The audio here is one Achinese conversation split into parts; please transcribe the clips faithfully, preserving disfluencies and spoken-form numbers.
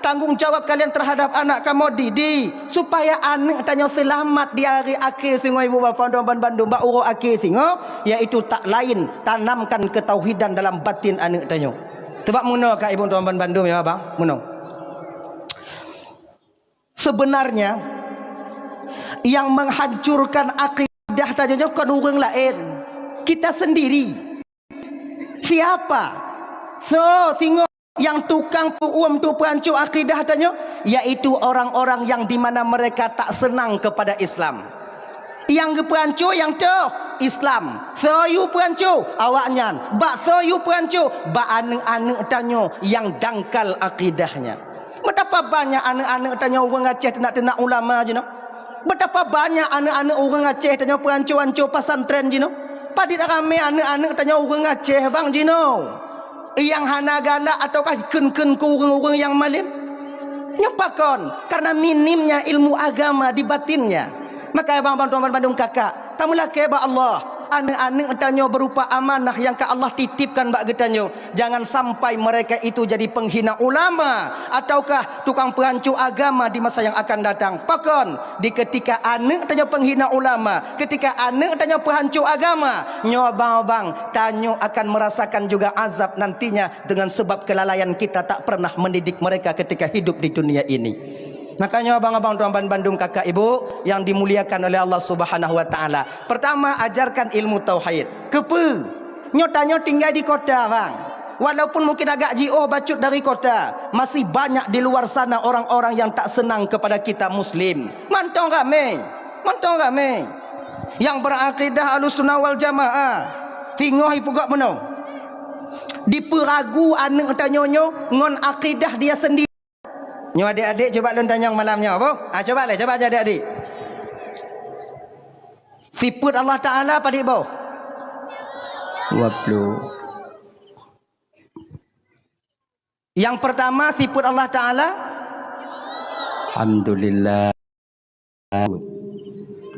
Tanggong jawab kalian terhadap anak kamoe didik, supaya aneuk tanyoe seulamat di hari akhé singoh, ibu bapa droe ban bandum, bak uroe akhé singoh, yaitu tak lain tanamkan ketauhidan dalam batin aneuk tanyoe. Sebab meunoe ka ibu droe ban bandum, ya bang, meunoe. Sebenarnya yang menghancurkan akidah tanyoe nyoe kon ureuëng laén, kita sendiri. Siapa? Soe singoh nyang tukang peuuem peuhanco akidah tanyoe, yaitu orang-orang yang di mana mereka tak senang kepada Islam. Nyang geupeuhanco nyang toh Islam. Soe yue peuhanco? Awaknyan. Bak soe yue peuhanco? Bak aneuk-aneuk tanyoe nyang dangkal akidahnya. Betapa banyak aneuk-aneuk tanyoe ureuëng Aceh teunak-teunak ulama jinoe. Betapa banyak aneuk-aneuk ureuëng Aceh tanyoe peuhanco-hanco pesantren jinoe. Padit ramé aneuk-aneuk tanyoe ureuëng Aceh bang jinoe, nyang hana galak ataukah kheun-kheun keu ureuëng-ureuëng nyang malém. Nyoe pakon? Karena minimnya ilmu agama di batinnya. Maka bang, bang, tuan, bandum kakak, tameulakée bak Allah. Aneuk-aneuk tanyoe berupa amanah nyang ka Allah titipkan bak geutanyoe. Jangan sampai mereka itu jadi penghina ulama ataukah tukang peuhanco agama di masa yang akan datang. Pakon? Di ketika aneuk tanyoe penghina ulama, ketika aneuk tanyoe peuhanco agama, nyoe bang-bang, tanyoe akan merasakan juga azab nantinya dengan sebab kelalaian kita tak pernah mendidik mereka ketika hidup di dunia ini. Makanya abang-abang tuan ban bandum kakak ibu yang dimuliakan oleh Allah Subhanahu wa taala. Pertama, ajarkan ilmu tauhid. Keupeue? Nyoe tanyoe tinggai di kota, bang. Walaupun mungkin agak jiôh bacut dari kota, masih banyak di luar sana orang-orang yang tak senang kepada kita muslim. Mantong ramé. Mantong ramé. Yang berakidah Ahlussunnah wal Jamaah. Singoh ipeugah meunoe. Dipeuragu aneuk tanyoe nyoe ngon akidah dia sendiri. Nyoe adik-adik, cuba lôn tanyong malam nyoe, boh. Ah, cuba lé, cuba aja adik-adik. Sifeut Allah Taala padit boh? Dua puluh. Yang pertama, sifeut Allah Taala. Alhamdulillah.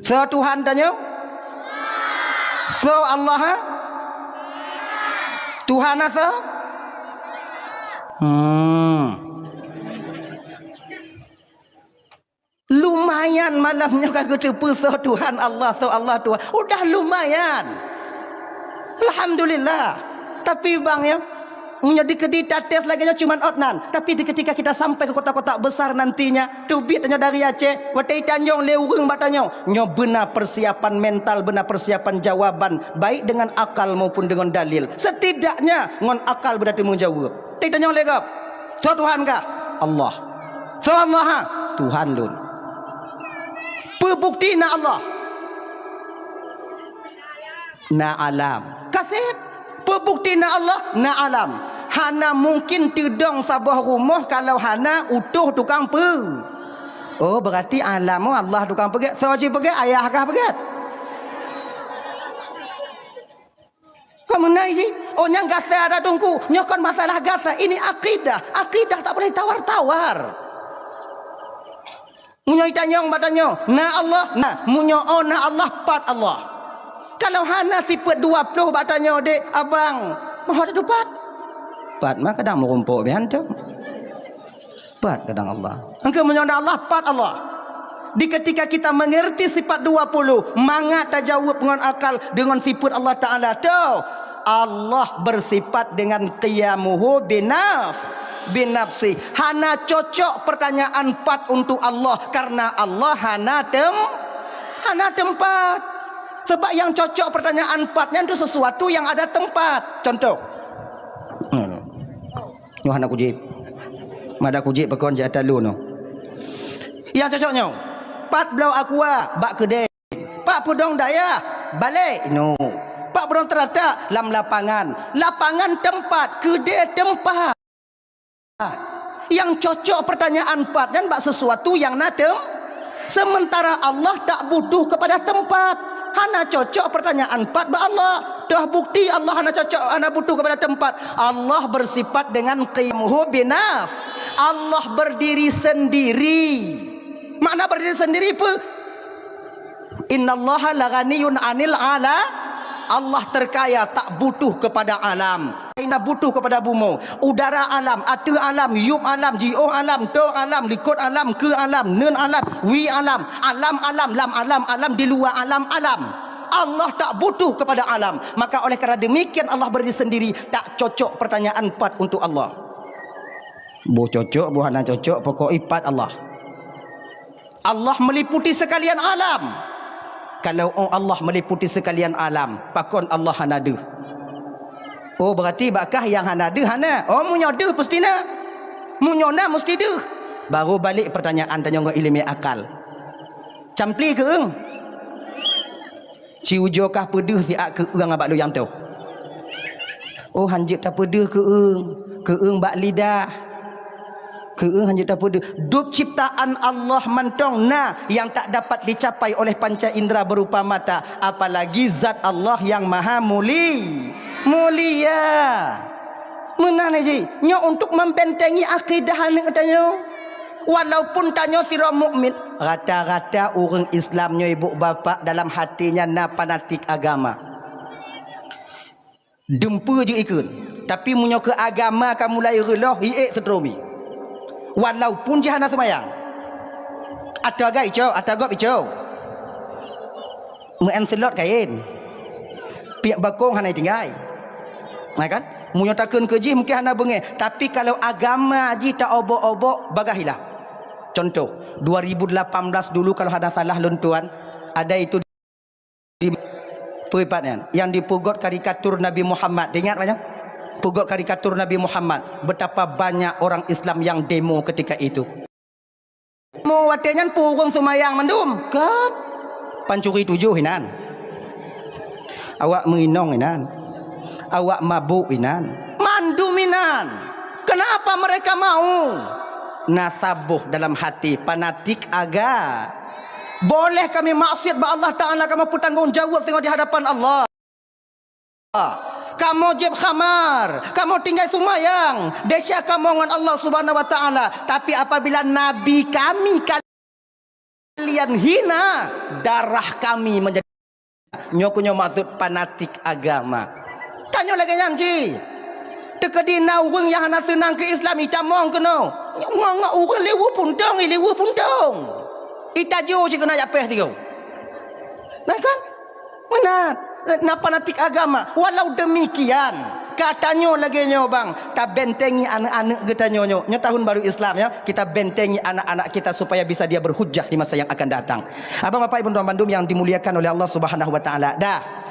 Soe Tuhan tanyoe? Soe Allah, ha? Tuhan, ha, soe? Hmm. Lumayan malam nyoe ka geuteupeue soe Tuhan Allah, soe Allah Tuhan. Udah lumayan. Alhamdulillah. Tapi bang ya, meunyoe di keudeh tates lagée nyoe cuman ôt nan. Tapi di ketika kita sampai ke kota-kota besar nantinya, teubiet tanyoe dari Aceh, watée itanjong lé ureuëng bak tanyoe, nyoe beuna persiapan mental, beuna persiapan jawaban, baik dengan akal maupun dengan dalil. Setidaknya ngon akal beuna teumeujaweueb. Teubiet tanyoe lé gob, soe Tuhan kah? Allah. Soe Allah, ha? Tuhan lôn. Peue bukti na Allah? Na alam. Ka seb. Peue bukti na Allah? Na alam. Hana mungkin teudong saboh rumoh kalau hana utôh tukang peu. Oh, berarti alam, oh, Allah tukang peugét. Soe jipeugét? Ayah kah peugét? Kon meunan jih, oh, nyang gasa dak Teungku, nyoe kon masalah gasa. Ini akidah. Akidah tak boleh tawar-tawar. Meunyoe itanyong bak tanyoe, na Allah? Na. Meunyoe oh na Allah, pat Allah. Kalau hana sifeut dua ploh bak tanyoe, dek, abang, moh tatupat? Pat mah kadang meurumpok bihan tu. Pat kadang Allah. Engkau meunyoe na Allah, pat Allah. Di ketika kita mengerti sifat dua puluh, mangat tajaweueb ngon akal deungon sifat Allah Taala. Toh, Allah bersifat dengan qiyamuhu binaf-, binafsi. Hana cocok pertanyaan pat untuk Allah karena Allah hana tem-, hana tempat. Sebab yang cocok pertanyaan pat nyan tu sesuatu yang ada tempat. Contoh. Hmm. Nyoe hana kujieb. Mada kujieb pakon jak talu nyoe. Nyang cocok nyoe. Pat bloe aqua bak keudè. Pat peudong dayah balek inoe. Pat peudong teuratak lam lapangan. Lapangan tempat, keudè tempat. Yang cocok pertanyaan pat nyan bak sesuatu yang na tem-, sementara Allah tak butuh kepada tempat. Hana cocok pertanyaan pat bak Allah. Toh bukti Allah hana cocok, hana butuh kepada tempat. Allah bersifat dengan qiyamuhu binaf-, Allah berdiri sendiri. Makna berdiri sendiri peue? Innallaha laghaniyun 'anil 'ala-, Allah terkaya tak butuh kepada alam. Hana butuh kepada bumoe. Udara alam, ateueh alam, yueb alam, jiôh alam, tô alam, likot alam, keue alam, neuen alam, wie alam, alam-alam, lam alam-alam, di luwa alam-alam. Allah tak butuh kepada alam. Maka oleh karena demikian Allah berdiri sendiri, tak cocok pertanyaan pat untuk Allah. Boh cocok, boh hana cocok, pokok ipat Allah. Allah meliputi sekalian alam. Kalau oh Allah meliputi sekalian alam, pakon Allah hana deuh? Oh, berarti bak kah nyang hana deuh hana. Oh, meunyoe deuh pasti na. Meunyoe na mesti deuh. Baru balik pertanyaan tanyoe ngon ileumèe akal. Campli keueung. Siujoe kah peudeuh siat keueung bak lôn nyang toh. Oh, hanjeuet tapeudeuh keueung, keueung bak lidah. Keueung hanjeuet tapeudeuh. Dub ciptaan Allah mantong na nyang tak dapat dicapai oleh panca indera berupa mata, apalagi zat Allah nyang maha muli-, mulia. Meunan jih, nyoe untuk membentengi akidah aneuk tanyoe. Walaupun tanyoe sidroe mukmin, rata-rata ureuëng Islam nyoe ibu bapak dalam hati nyan na fanatik agama. Dumpeue jeuet ikheun, tapi meunyoe keu agama ka mulai reuloh, iék seudromi. Walaupun jih hana seumayang. Ata gai icok, ata gob icok. Meu'en seulot kain. Piek bakong hana tinggai. Nah kan? Meunyoe takheun keu jih mungkin hana beungéh, tapi kalau agama jih ta obok-obok bagah hilah. Contoh, dua ribu delapan belas dulu kalau hana salah lôn tuan, ada itu di, peue ipat nyan, yang dipeugot karikatur Nabi Muhammad. Ingat banyak? Peugot karikatur Nabi Muhammad. Betapa banyak orang Islam yang demo ketika itu. Mo watée nyan peue ureuëng seumayang mandum? Kan? Pancuri tujoh inan. Awak meuinong inan. Awak mabuk inan. Mandum inan. Kenapa mereka mau? Na saboh dalam hati fanatik aga. Boleh kami maksiat bak Allah Taala, kamoe peutanggong jaweueb teungoh di hadapan Allah. Kamoe jieb khamar, kamoe tinggai seumayang, desya kamoe ngon Allah Subhanahu wa Taala. Tapi apabila Nabi kami kalian hina, darah kami menjadi, nyoe keuh nyoe maksud fanatik agama. Tanyoe lagée nyan cit. Teukeudi na ureuëng nyang hana seunang keu Islam, itamong keunoe. Ngon, ngon ureuëng liweuh puntong, liweuh puntong. Itajo cit keunoe jak péh tigo. Nah kan? Meunan, na fanatik agama. Walau demikian, ka tanyoe lagée nyoe bang, tabentengi aneuk-aneuk geutanyoe nyoe. Nyoe tahun baru Islam ya, kita bentengi anak-anak kita supaya bisa dia berhujjah di masa yang akan datang. Abang, bapak, ibu, tuan bandum yang dimuliakan oleh Allah Subhanahu wa Taala. Dah.